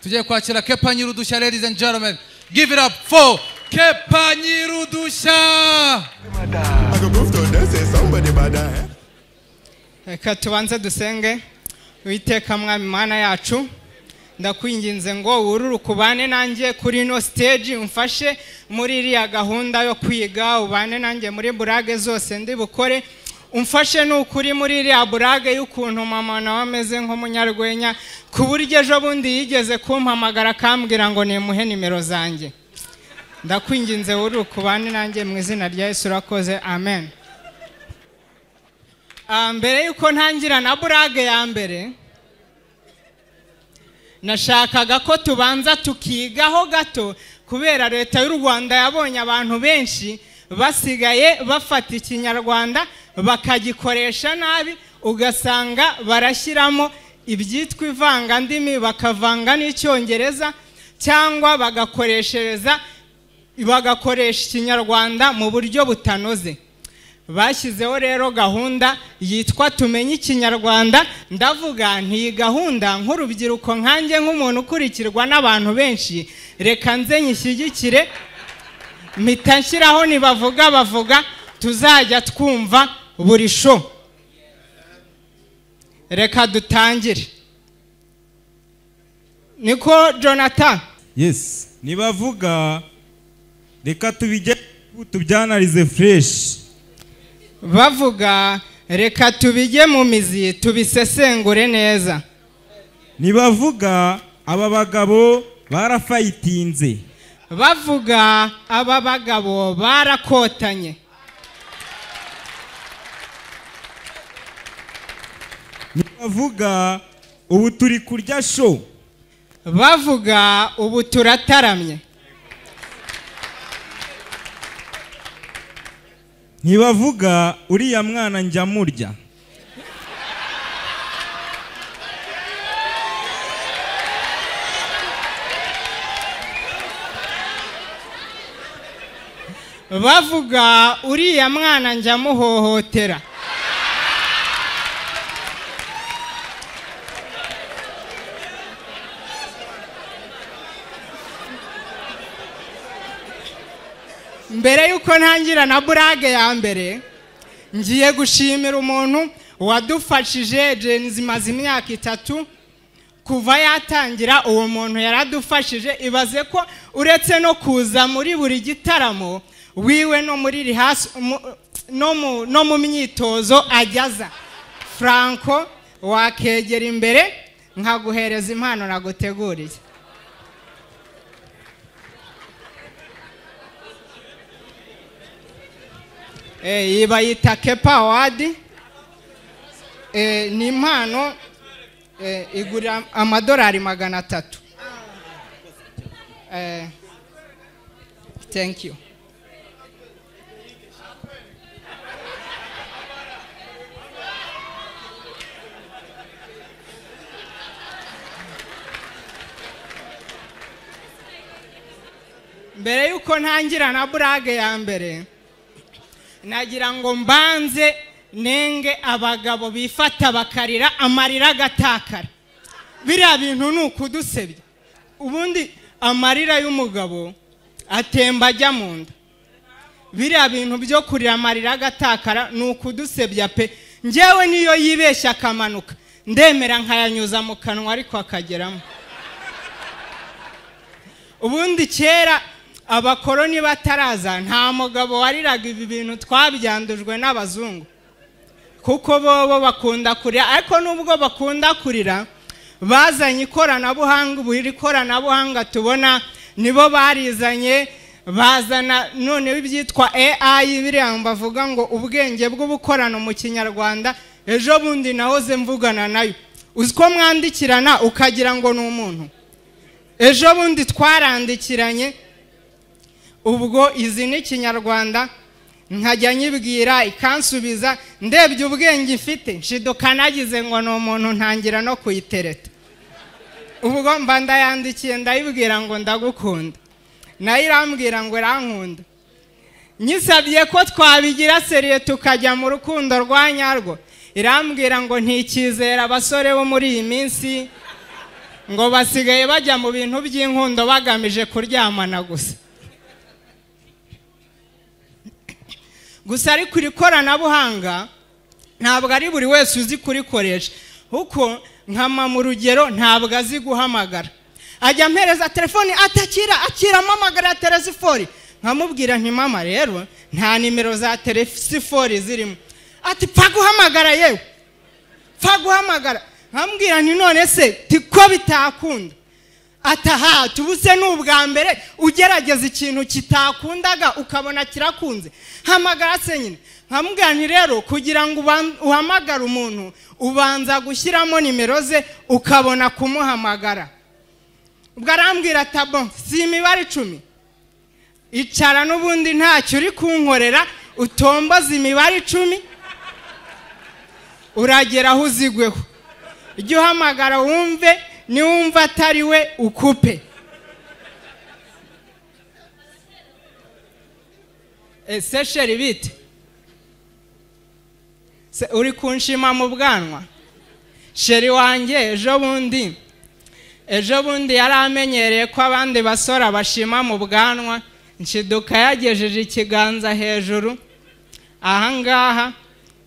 Tugiye kwakira Kepa Nyirudushya, ladies and gentlemen. Give it up for Kepa Nyirudushya. Reka tubanze dusenge. Uwiteka Mwami Mana yacu, ndakwinginze ngo wururuke ubane nanjye kuri ino stage, umfashe muri iriya gahunda yo kwiga, ubane nanjye muri burage zose ndi bukore, umfashe n'ukuri muri iriya burage y'ukuntu mama nawe ameze nk'umunyarwenya, ku buryo ejo bundi yigeze kumpamagara akambwira ngo nimuhe nimero zanjye. Ndakwinginze wururuke ubane nanjye mu izina rya Yesu, urakoze, amen. Mbere yuko ntangira na burage ya mbere, nashakaga ko tubanza tukigaho gato, kubera leta y'u Rwanda yabonye abantu benshi basigaye bafata ikinyarwanda bakagikoresha nabi, ugasanga barashyiramo ibyitwa ivangandimi bakavanga n'icyongereza, cyangwa bagakoresha ikinyarwanda mu buryo butanoze. Bashyizeho rero gahunda yitwa Tumenye Ikinyarwanda. Ndavuga nti iyi gahunda nk'urubyiruko nkanjye nk'umuntu ukurikirwa n'abantu benshi, reka nze nyishyigikire, mpita nshyiraho nibavuga bavuga tuzajya twumva buri show. Reka dutangire. Niko Jonathan? Yes, nibavuga reka tubijye tubyanarize fresh. Bavuga reka tubijye mu mizi tubisesengure neza. Nibavuga aba bagabo barafayitinze. Bavuga aba bagabo barakotanye. Nibavuga ubu turi kurya show. Bavuga ubu turataramye. Ntibavuga uriya mwana njya murya. Bavuga uriya mwana njya muhohotera. Mbere yuko ntangira na burage ya mbere, ngiye gushimira umuntu wadufashije. Gen-Z imaze imyaka 3 kuva yatangira, uwo muntu yaradufashije. Ibaze ko uretse no kuza muri buri gitaramo wiwe no muri no mu myitozo ajyaza. Franco, wakegera imbere nkaguhereza impano naguteguriye. Iyi bayita Kepa Award. Ni impano igura amadolari 300. Thank you. Mbere yuko ntangira na burage ya mbere, nagira ngo mbanze nenge abagabo bifata bakarira amarira agatakara. Biriya bintu ni ukudusebya. Ubundi amarira y'umugabo atemba ajya mu nda. Biriya bintu byo kurira amarira agatakara ni ukudusebya pe. Njyewe niyo yibeshya akamanuka ndemera nkayanyuza mu kanwa ariko akageramo. Ubundi kera abakoroni bataraza nta mugabo wariraga ibi bintu twabyandujwe n'abazungu, kuko bobo bakunda kurira. Ariko nubwo bakunda kurira, bazanye ikoranabuhanga. Ubu iri koranabuhanga tubona nibo barizanye, bazana none ibyitwa AI, biriya bavuga ngo ubwenge bw'ubukorano mu kinyarwanda. Ejo bundi nahoze mvugana nayo, uzi ko mwandikirana ukagira ngo ni umuntu. Ejo bundi twarandikiranye, ubwo izi ni kinyarwanda, nkajya nyibwira ikansubiza. Ndebye ubwenge ifite nshiduka nagize ngo ni umuntu, ntangira no kuyitereta. Ubwo mba ndayandikiye, ndayibwira ngo ndagukunda, nayo irambwira ngo irankunda. Nyisabye ko twabigira sérieux tukajya mu rukundo rwa nyarwo, irambwira ngo ntikizera abasore bo muri iyi minsi, ngo basigaye bajya mu bintu by'inkundo bagamije kuryamana gusa. Gusa ariko iri koranabuhanga ntabwo ari buri wese uzi kurikoresha, kuko nka mama urugero ntabwo azi guhamagara. Ajya ampereza telefoni, atakira akira amamagara ya telefoni, nkamubwira nti mama rero nta nimero za telefoni zirimo. Ati pfa guhamagara yewe, pfa guhamagara. Nkamubwira nti none se tiko bitakunda? Ataha tubuse ni ubwa mbere ugerageza ikintu kitakundaga ukabona kirakunze, hamagara se nyine. Nkamubwira nti rero kugira ngo uhamagare umuntu ubanza gushyiramo nimero ze ukabona kumuhamagara. Ubwo arambwira ati bon, si imibare 10, icara n'ubundi ntacyo uri kunkorera, utomboze imibare 10 uragera aho uzigweho, ujye uhamagara wumve, niwumva atari we ukupe. Ese chéri bite? Se uri kunshima mu bwanwa? Chéri wanjye ejo bundi yari amenyereye ko abandi basora bashima mu bwanwa, nshiduka yagejeje ikiganza hejuru ahangaha.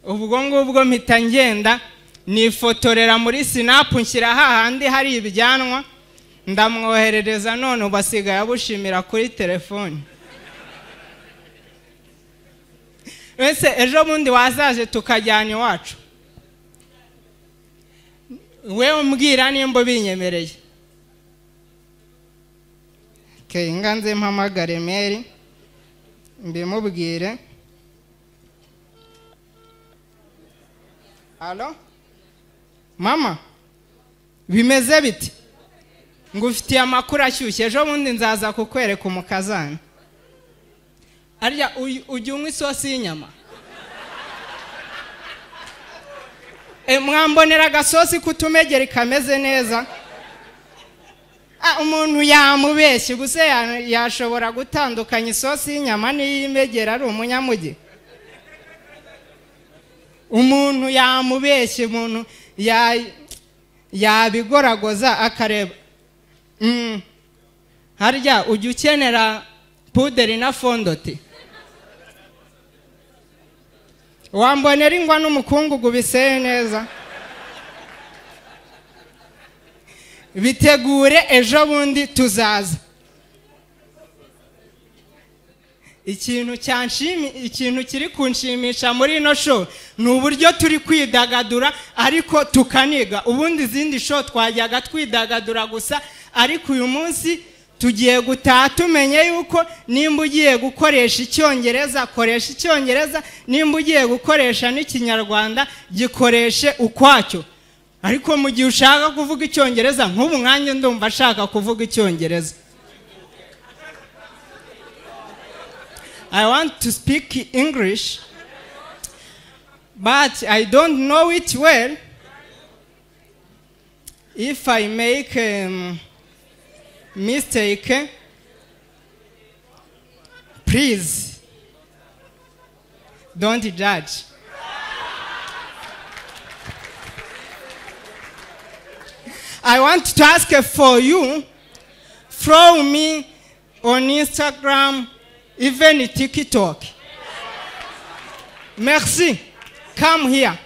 Ubwo ngubwo mpita ngenda nifotorera muri Snap, nshyira hahandi hari ibyanwa, ndamwoherereza, none ubasigaye abushimira kuri telefoni. Ese ejo bundi wazaje tukajyana iwacu? We umbwira nimba binyemereye. Okay, nganze mpamagare Mary mbimubwire. Allo mama, bimeze biti? Ngufitiye amakuru ashyushye, ejo bundi nzaza kukwereka umukazana. Arya ujya unywa isosi y'inyama? Mwambonera agasosi kutumegeri kameze neza. Umuntu yamubeshye gusa yashobora gutandukanya isosi y'inyama n'iy'imegeri ari umunyamugi. Umuntu yamubeshye, umuntu yabigoragoza akareba. Harya ujya ukenera puderi na fondoti? Wambonera ingwa n'umukungugu biseye neza. Bitegure ejo bundi tuzaza. Ikintu kiri kunshimisha muri ino show ni uburyo turi kwidagadura ariko tukaniga. Ubundi izindi show twajyaga twidagadura gusa, ariko uyu munsi tugiye gutaha tumenye yuko nimba ugiye gukoresha icyongereza koresha icyongereza, nimba ugiye gukoresha n'ikinyarwanda gikoreshe ukwacyo. Ariko mu gihe ushaka kuvuga icyongereza, nk'ubu nkanjye ndumva ashaka kuvuga icyongereza. I want to speak English, but I don't know it well. If I make a mistake, please don't judge. I want to ask for you, follow me on Instagram, even TikTok. Merci. Come here.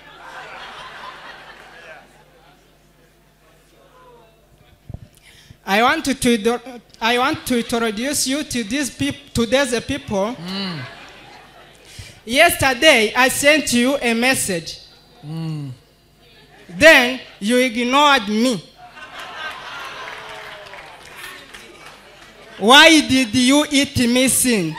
I want to introduce you to these people, to these people. Yesterday I sent you a message. Then you ignored me. Why did you eat missing?